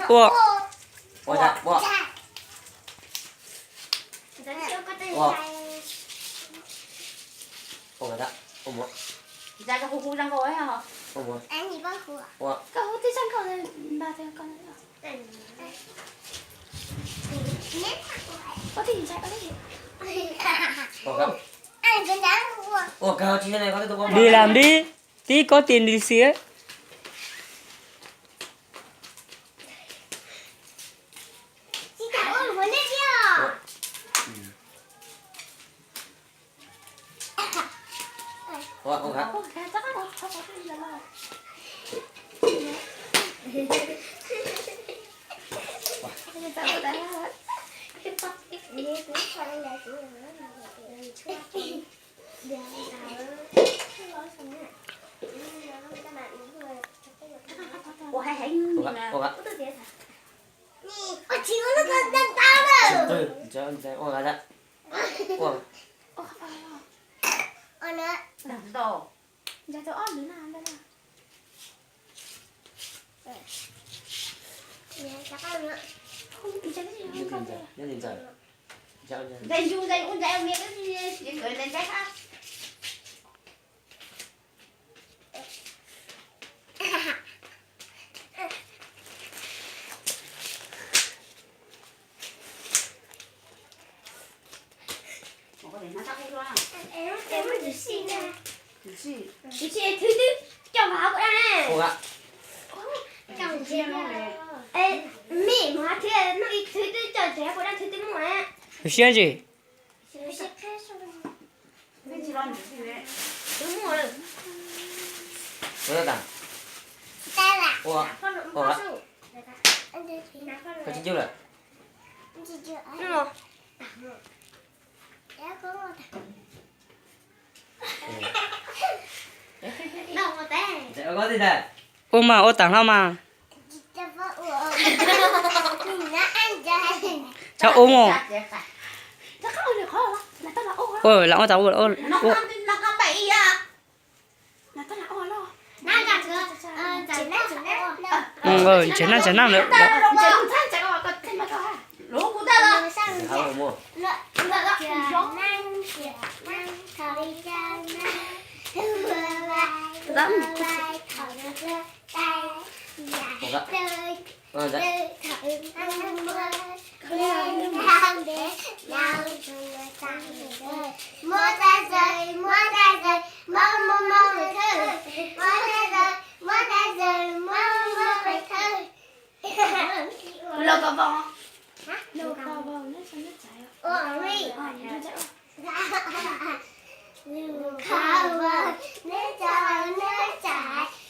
Ua. Ua. Đi làm đi, tí có tiền lì xì ấy. Ua, ua, ua. Ua, ua, ua. Ua. Ua. Mej mus hab thiab, noj ib tug twb coj tsev, kuv dab tug twb muaj. Siab ntsis. Ua. Ua. Ua. Koj tsis cub lawm. Ua mas, ua taam hlo mas. Txhob ua mus. Ua, lam ua tas ua, ua. Ntshe naj ntshe naj lawm. Los kom vau. Los kom vau, neb tsa neb tsa. Los kom vau, neb tsa neb tsa,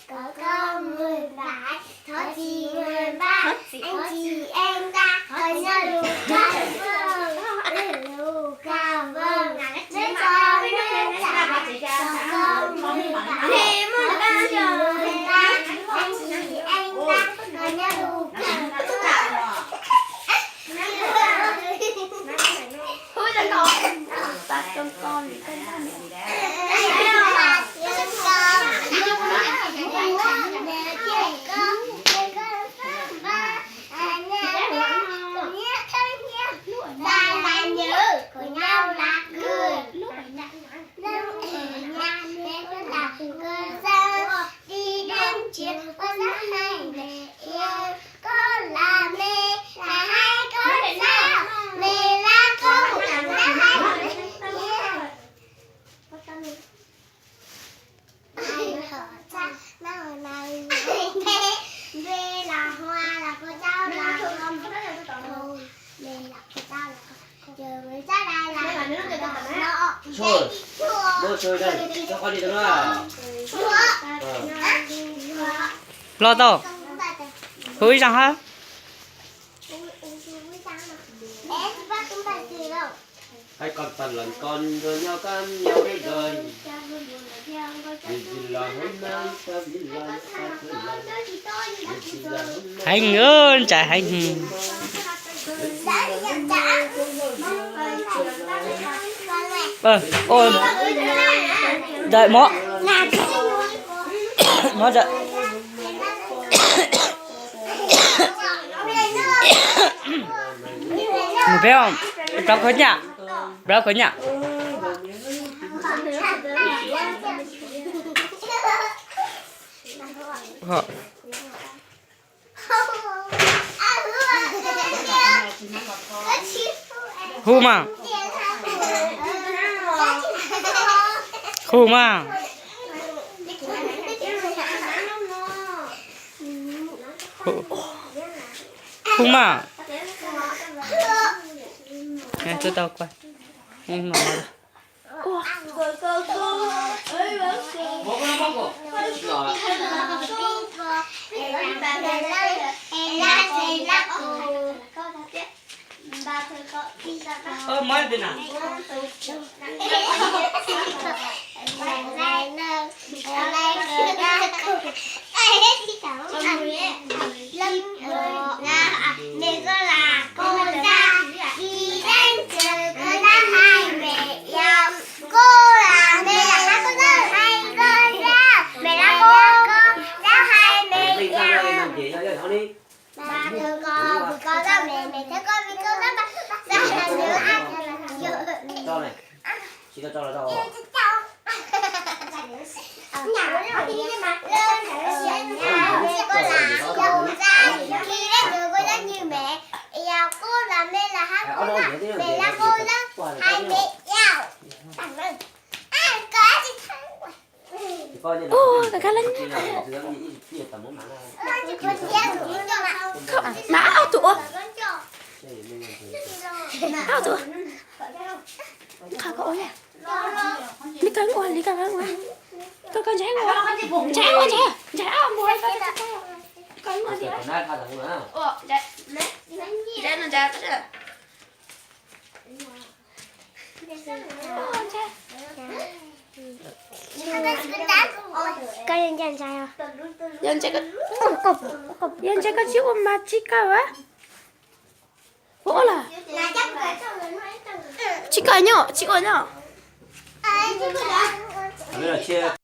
kom koj mus npaj, thov txim mus npaj, thov txim es nqa, qhov nyob lus koj vau, lus koj vau, neb tsa neb tsa, kom koj mus npaj, thov txim mus npaj, thov txim es nqa, qhov nyob lus koj vau. Los tau. Hu ib zaug hab. Hãy còn phần lẫn con rồi nhau cắn nhau để đời. Vì gì là hôm nay ta vì là ta cứ là. Heev, ntxhais heev. Ua, ntxhais mov. Mov ntxhais. Không, rau khối nhạ. Rau khối nhạ. Hu mas. Hu mas. Hu, hu mas. Tuaj tau qua. Ua, kab kab leej. Mas ob tug ua. Ob tug ua. Qhov koj ua, li koj ua, li koj ua. Koj, koj ntshe ua, ntshe ua, ntshe, ntshe ua mus. Koj ua, koj ua ntshe. Koj ua ntshe, ua ntshe koj tsis ua mas tsis kawg a. Ua lawm. Tsis kawg nyob, tsis ua nyob.